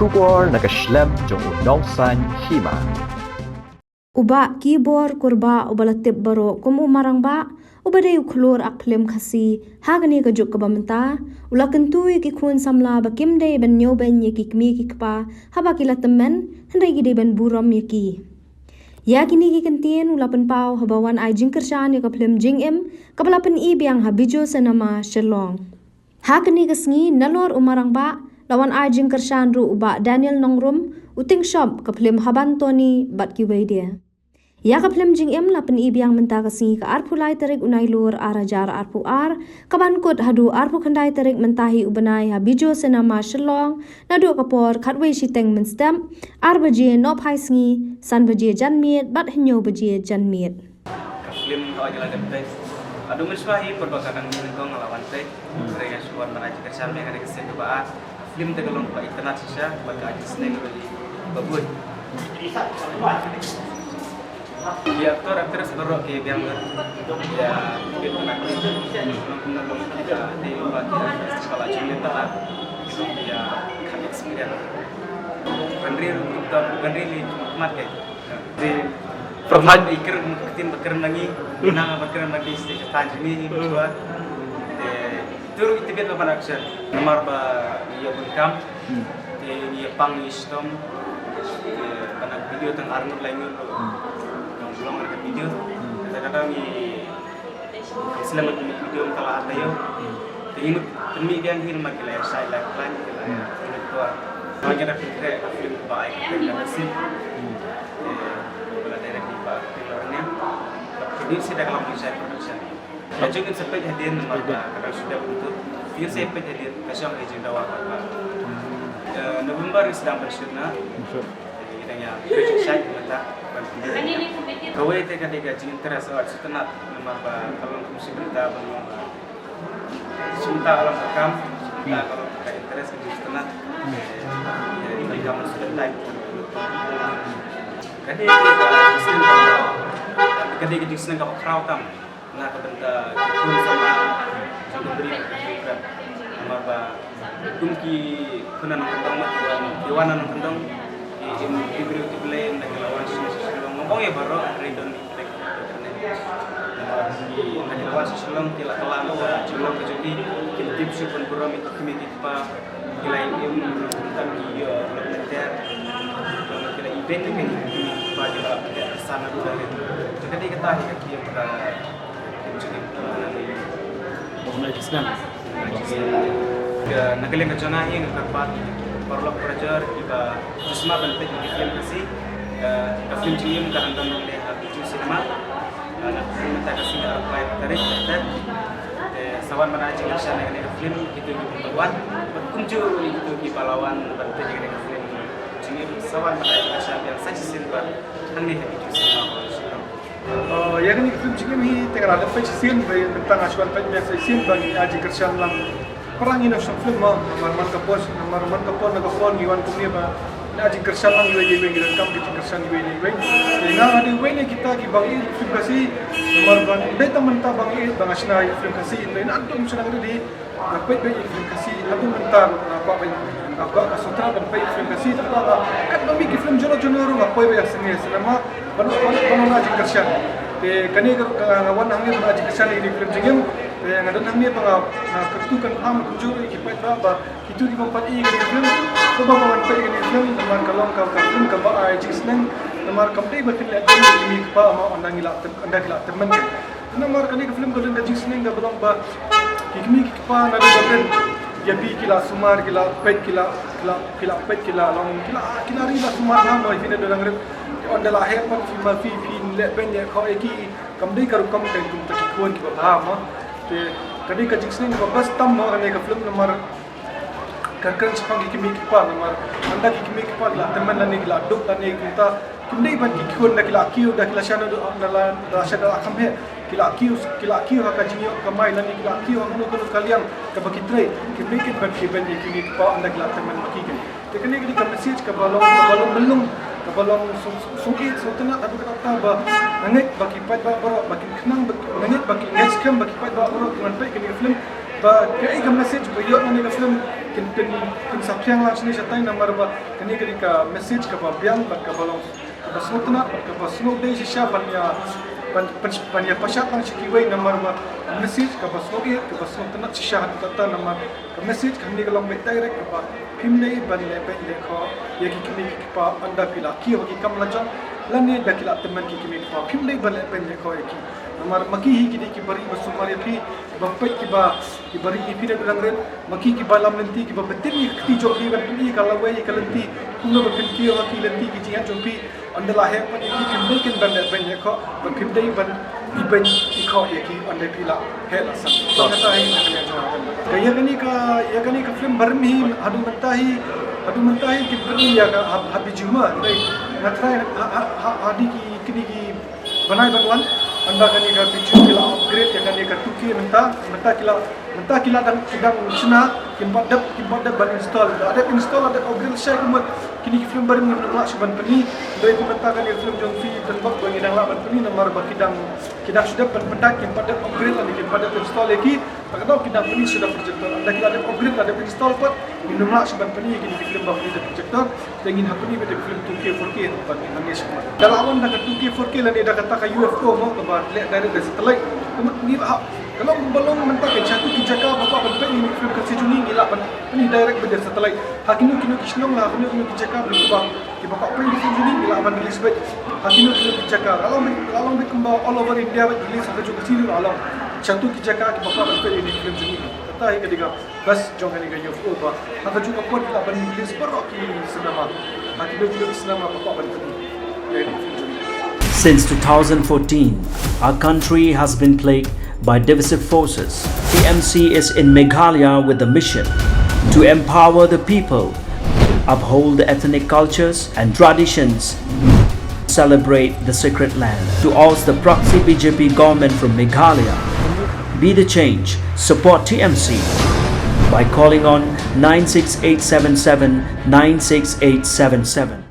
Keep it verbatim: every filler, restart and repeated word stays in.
Khubor na ka shlem jong u Nongsaiñ Hima. U Bah Kibor Kurbah uba la tip baroh kum u Marangbah, uba dei u khlur ak phlim Khasi ha kane ka juk kaba mynta, u la kyntu ïa ki khun samla ba kim dei ban ñiewbeiñ ïa ki kmie ki kpa haba ki la tymmen, hynrei ki dei ban burom ïa ki. Ïa kine ki kyntien u la pynpaw haba wan ai jingkyrshan ïa ka phlim Jingim, kaba la pyni biang ha Bijou Cinema Shillong. Ha kane ka sngi, nalor u Marangbah, la wan ai jingkyrshan ruh u Bah Daniel Nongrum, u tyngshop ka phlim Haban Tony bad kiwei de. Ïa ka phlim Jingim la pyni biang mynta ka sngi ka arphew lai tarik u Nailur ar hajar arphew ar, kaban kut haduh arphew khyndai tarik mynta hi u bnai ha Bijou Cinema Shillong, naduh ka por khatwei shiteng mynstep, ar baje nohphai sngi, san baje janmiet bad hynñiew baje janmiet. Ka phlim Hawa Jala Dep Peit. Haduh mynshuwa hi por ba ka dang nyngkong la wan peit. Hynrei nga shu wan ban ai jingkyrshan ïa kane ka sien kaba ar. Ka phlim te ka long kaba itynnad shisha bad ka ai jingsneng kaba bun. Ki actor actress baroh ki biang lut ïa ki bit na ki. Nong kumno long ki da dei ba ki actress ba la jong ne ta la. Ki long ki ïa kham experience. Kan ri ruh ki don kan ri ni cuma mat ke. Di pyrthai i kren ktien ba kren nangi, nang ba kren nangi sti ka tan jini hi chua. Te tur i tibet ba ban action. Namar ba ïa bun kam. Te ïa pang i stom. Te ban video tang arngut lai ngut. Nang belong ada video. Kata-kata ni Selamat video ka la tayo. Te inut temi biang hin ma ki la shai la klan ki la inut tua. Ma kena fikre ka film ba ai ka film ka sip. Te ba la direct ni ba film la ne. Kini si da ka la shai production. Ka jong in sepet hadin ma ka ka sudah untuk. Kini sepet hadin ka shong ka jing dawa ka. November is sedang bersyukur na. Kawei te ka dei ka jinginterest, oh, shu tynnat namar ba ka long kum shi bynta ba long, ah, shi bynta ka long ka kam, shi bynta ka long ka interest, ka jingtynnat. Ïa, ïa, ïa, ka mon shu bynta. Ka dei ka jingsneng ka, ka dei ka jingsneng kaba khraw tam. Na ka bynta ki khun samla jong ka bri ka bri ka. Namar ba kum ki khun na nongkyndong ma ki wan, ki wan na nongkyndong, ki im ki briew ki Blei na ki la wan sha Shillong. Ngam ong ïa baroh hynrei don ki trek ki trek ne. Namar ki na ki la wan sha Shillong ki la kylla na ka Shillong ka jong ki, ki tip shuh ban burom ïa ki kmie ki kpa. Ki la im tam ki ïoh lok lynter. Ki la im beit ka ni ki ba ki la san na duda rin. Ka dei kata hi ka ki ka jingim ka na ni. Ka na ka liang ka jong nga hi nga kyrpad paralok parajor kiba ju sma ban peit ïa ki film Khasi. Ka film Jingim ka dang don hangne ha Bijou Cinema. Mynta ka sngi arphew lai tarik, te sa wan ban ai jingkyrshan ïa kane ka film, kito kiba wan bad kumjuh ruh ïa kito kiba la wan ban peit ïa kane ka film Jingim, sa wan ban ai jingkyrshan biang sa shisien bad hangne ha Bijou Cinema Hall Shillong. Ïa kane ka film Jingim hi te nga la dep peit shisien, ba mynta nga shu wan peit biang sa shisien ba ngi ai jingkyrshan lang. Parang ngi nang shong film mo, namar man ka por, namar man ka por na ka por ngi wan kumne ba ngi ai jingkyrshan lang iwei ïa iwei, ngi donkam ka jingkyrshan iwei ïa iwei. Te nga nga dei uwei na kita kiba ngi ïeit film Khasi, namar ba dei tang mynta ba ngi ïeit ba nga shna ïa film Khasi, hynrei naduh mynshwa nga dei nga peit beit ïa film Khasi, naduh mynta nga kwah beit, nga kwah ka sutra ban peit film Khasi, te nga katba mih ki film juno juno ruh nga poi beit ïa sini cinema. Ban, ban, ban wan ai jingkyrshan. Te kane ka, ka, nga wan hangne ban ai jingkyrshan ïa kane ka film Jingim. Te nga don hangne ba nga, nga kyrkhu kyrpad kumjuh ïa ki paidbah ba kito ki bym pat ïohi ïa kane ka film, kumba wan peit ïa kane ka film, namar ka long ka, ka film kaba ai jingsneng, namar kam dei ba kin leh beiñ ïa ki kmie ki kpa, ma ynda ngi la tym, ynda ki la tymmen. Namar kane ka film ka don ka jingsneng kaba long ba ki kmie ki kpa naduh ba kren ïa phi ki la sumar, ki la peit, ki la, ki la, ki la peit, ki la long, ki la, ki la ri la sumar na mo ïa phi naduh dang rit. Ynda la heh pat phi ma phi, phi leh beiñ leh khoh ïa ki, kam dei ka rukom ka kum ta ki khun kiba bha mo. Te ka dei ka jingsneng kaba bha tam mo kane ka film namar ka kren shaphang ki kmie ki kpa namar ynda ki kmie ki kpa ki la tymmen lane ki la duk lane kumta, kim dei ban ki khun da ki la kiew, da ki la shah na, da la, da la shah da la kham heh, ki la kiew, ki la kiew ha ka jingïoh kamai lane ki la kiew ha kano kano ka liang kaba ki trei, kim dei kin ban ki ban ki kmie ki kpa ynda ki la tymmen ma ki kin. Te kane ka dei ka message kaba long, kaba long myllung, kaba long sngewsih, sngewtynnat, kaba kata ba nga ngeit ba ki paidbah baroh ba kin khnang, ba nga ngeit ba ki ngeit skhem ba ki paidbah baroh kin wan peit kane ka film, ba kaei ka message ba ïoh na kane ka film. Pynsaphriang lang shane shatai namar ba kane ka dei ka message kaba biang bad kaba long kaba sngewtynnat bad kaba sngewdei shisha ban ïa ban ban ïa pashat lang sha kiwei namar ba message kaba sngewdei kaba sngewtynnat shisha haduh katta namar ka message kane ka long beit direct kaba phim dei ban leh beit leh khoh ïa ki kmie ki kpa ynda phi la kiew ha ki kam lajong lane da ki la tymmen ki kmie ki kpa phim dei ban leh beit leh khoh ïa ki. Namar ma ki hi ki dei ki bari ba sumar ïa phi ba peit kiba kiba ri ïa phi da ka dang rit ma ki kiba lam lynti kiba btin ïa ka kti jong phi ban pynïa ka lawei ïa ka lynti kumno ba phin kiew ha ki lynti ki jingeh jong phi. Ynda la heh pat ïa ki phim dei kin ban leh beiñ ïa khoh ba phim dei ban i beiñ i khoh ïa ki ynda phi la heh la san. Ka ïa kane ka ïa kane ka film barim hi haduh mynta hi haduh mynta hi kin pynïa ïa ka ha Bijou ma dei nga trai ha ha ha di ki kini ki Bnai ban wan ynda kane ka Bijou ki la upgrade ïa kane ka two K mynta mynta ki la mynta ki la dang ki dang shna kim pat dep kim pat dep ban install. La dep install la dep upgrade shai kumut kine ki film barim ngim lah shuh ban pyni. Dei kumta kane ka film jong phi Tynbok ba ngi dang lah ban pyni namar ba ki dang ki dang shu dep ban pyndak kim pat dep upgrade lane kim pat dep install ïa ki. Ka dei ki dang pyni shuh da projector ynda ki la dep upgrade la dep install pat ngim lah shuh ban pyni ïa kine ki film ba pyni da projector. Te ngin hap pyni beit da film two K four K ban ban ngi shikmat. Da la wan da ka two K four K lane da kata ka U F O mo kaba leh direct da satellite. Kumut ngi hap ka long ba long mynta ka jatu ki jaka ba kwah ban peit ïa ki film Khasi jong ngi ngi lah ban pyni direct beit da satellite. Ha kino kino ki shnong la ha kino kino ki jaka ba kiba kiba kwah peit ïa ki film jong ngi ngi lah ban release beit. Ha kino kino ki jaka la long beit la long beit kumba all over India beit release ha ka jong Khasi ruh la long. Jatu ki jaka kiba kwah ban peit ïa ki film jong ngi. Kata hi ka dei ka best jong kane ka U F O ba ha kajuh ka por ki lah ban release baroh ki cinema. Ha kino kino ki cinema ba kwah ban pyni ïa kane ka film jong ngi. Since two thousand fourteen, our country has been plagued by divisive forces. T M C is in Meghalaya with the mission to empower the people, uphold the ethnic cultures and traditions, celebrate the sacred land. To oust the proxy B J P government from Meghalaya, be the change, support T M C by calling on nine six eight seven seven nine six eight seven seven.